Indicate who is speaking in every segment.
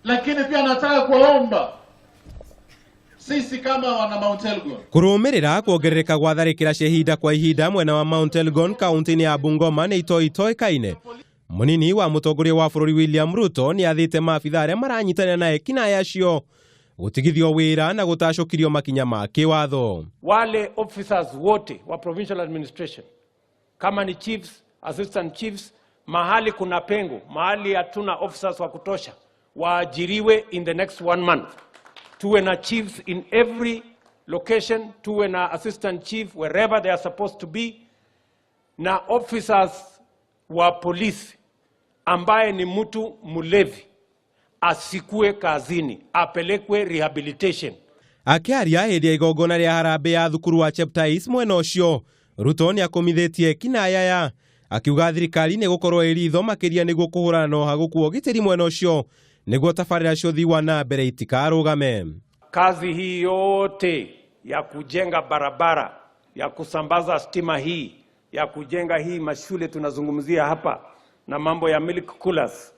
Speaker 1: Lakini pia nataka kuwaomba sisi kama wana Mount Elgon.
Speaker 2: Kũrũmĩrĩra kuongerereka gwa tharĩkĩra cia ihinda kwa ihinda mwena wa Mount Elgon kaunti-inĩ ya Bungoma nĩ itoi itoĩkaine. Mũnini wa mũtongoria wa bũrũri William Ruto nĩ athĩte maabitha arĩa maranyitanĩra na ekinaĩ acio gũtigithio wĩra na gũtacũkirio makinya ma kĩwatho.
Speaker 3: Wale officers wote wa provincial administration, kama ni chiefs, assistant chiefs, mahali kuna pengo, mahali hatuna officers wa kutosha, waajiriwe in the next one month. Tuwe na chiefs in every location, tuwe na assistant chief wherever they are supposed to be, na officers wa polisi ambaye ni mtu mlevi asikue kazini, apelekwe rehabilitation.
Speaker 2: Akĩaria hĩndĩ ya igongona rĩa harambee ya thukuru wa Cheptais mwena ũcio, Ruto nĩ akũmithĩtie ekinaĩ aya akiuga thirikari nĩ gũkorwo ĩ ritho makĩria nĩguo kũhũrana na ũhagũku wa ũgitĩri mwena ũcio nĩguo tabarĩra cia ũthii wa na mbere itikarũgame.
Speaker 3: Kazi hii yote ya kujenga barabara, ya kusambaza stima hii, ya kujenga hii mashule tunazungumzia hapa na mambo ya milk coolers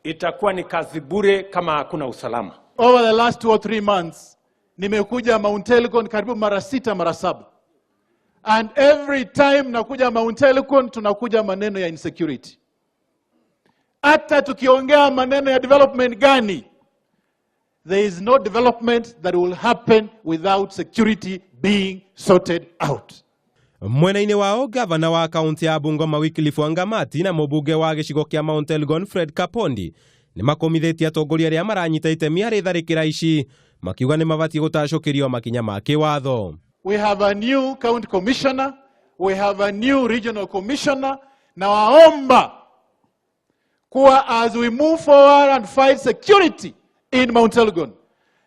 Speaker 3: itakuwa ni kazi bure kama hakuna usalama.
Speaker 1: Over the last 2 or 3 months nimekuja Mount Elgon karibu mara sita, mara saba, and every time nakuja Mount Elgon tunakuja maneno ya insecurity. Hata tukiongea maneno ya development gani, there is no development that will happen without security being sorted out.
Speaker 2: Mwena-inĩ wao, gavana wa kaunti ya Bungoma Wycliffe Wangamati na mũmbunge wa gĩcigo kĩa Mount Elgon Fred Kapondi nĩ makũmithĩtie atongoria arĩa maranyita itemi harĩ tharĩkĩra ici, makiuga nĩ mabatiĩ gũtacũkĩrio makinya ma kĩwatho.
Speaker 1: We have a new county commissioner, we have a new regional commissioner, na waomba kuwa as we move forward and fight security in Mount Elgon,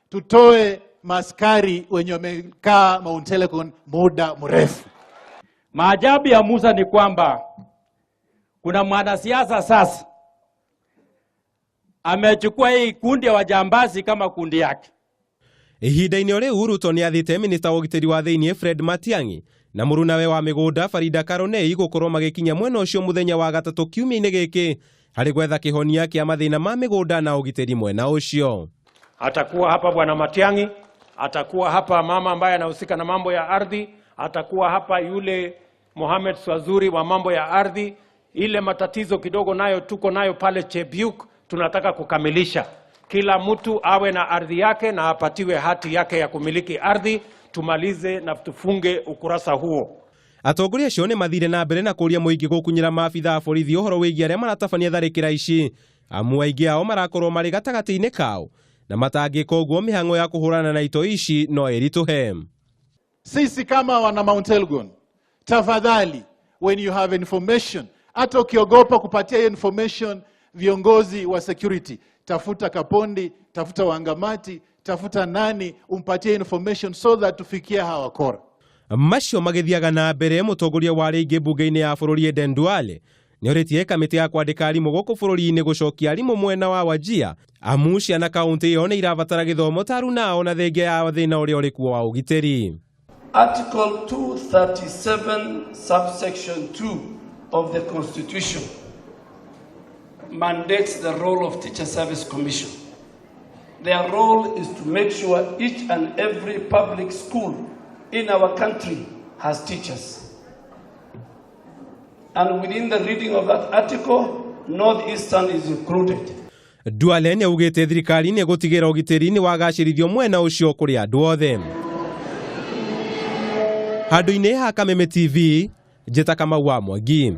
Speaker 1: tutoe maskari wenye wamekaa Mount Elgon muda mrefu.
Speaker 4: Maajabu ya Musa ni kwamba kuna mwanasiasa sasa amechukua hii kundi ya wajambazi kama kundi yake.
Speaker 2: Ihinda-inĩ o rĩu, Ruto nĩ athĩte minista wa ũgitĩri wa thĩinĩ Fred Matiang'i na mũrunawe wa mĩgũnda Farida Karonei gũkorwo magĩkinya mwena ũcio mũthenya wa gatatũ kiumia-inĩ gĩkĩ harĩ gwetha kĩhonia kĩa mathĩna ma mĩgũnda na ũgitĩri mwena ũcio.
Speaker 3: Atakuwa hapa Bwana Matiang'i, atakuwa hapa mama ambaye anahusika na mambo ya ardhi, atakuwa hapa yule Mohamed Swazuri wa mambo ya ardhi. Ile matatizo kidogo nayo tuko nayo pale Chebiuk, tunataka kukamilisha. Kila mtu awe na ardhi yake na apatiwe hati yake ya kumiliki ardhi, tumalize na tufunge ukurasa huo.
Speaker 2: Atongoria acio nĩ mathire na mbere na kũria mũingĩ gũkunyĩra maabitha a borithi ũhoro wĩgiĩ arĩa maratabania tharĩkĩra ici, amu aingĩ ao marakorwo marĩ gatagatĩ-inĩ kao na matangĩka ũguo mĩhang'o ya kũhũrana na itoi ici no ĩritũhe.
Speaker 1: Sisi kama wana Mount Elgon, tafadhali, when you have information, hata ukiogopa kupatia hiyo information viongozi wa security, tafuta Kapondi, tafuta Wangamati, tafuta nani, umpatie information so that tufikie hawa wakora.
Speaker 2: Macio magĩthiaga na mbere, mũtongoria wa arĩa aingĩ mbunge-inĩ ya bũrũri Aden Duale nĩ orĩtie kamĩtĩ ya kwandĩka arimũ gũkũ bũrũri-inĩ gũcokia arimũ mwena wa Wajir, amu ciana kaunti ĩyo nĩ irabatara gĩthomo ta arunao na thengia ya thĩna ũrĩa ũrĩ kuo wa ũgitĩri.
Speaker 5: Article 237, subsection 2 of the Constitution mandates the role of Teacher Service Commission. Their role is to make sure each and every public school in our country has teachers. And within the reading of that article, Northeastern is included.
Speaker 2: Duale nĩ augĩte thirikari nĩ ĩgũtigĩra ũgitĩri nĩ wagacĩrithio mwena ũcio kũrĩ andũ othe. Handũ-inĩ ha Kameme TV, njĩta Kamau wa Mwangi.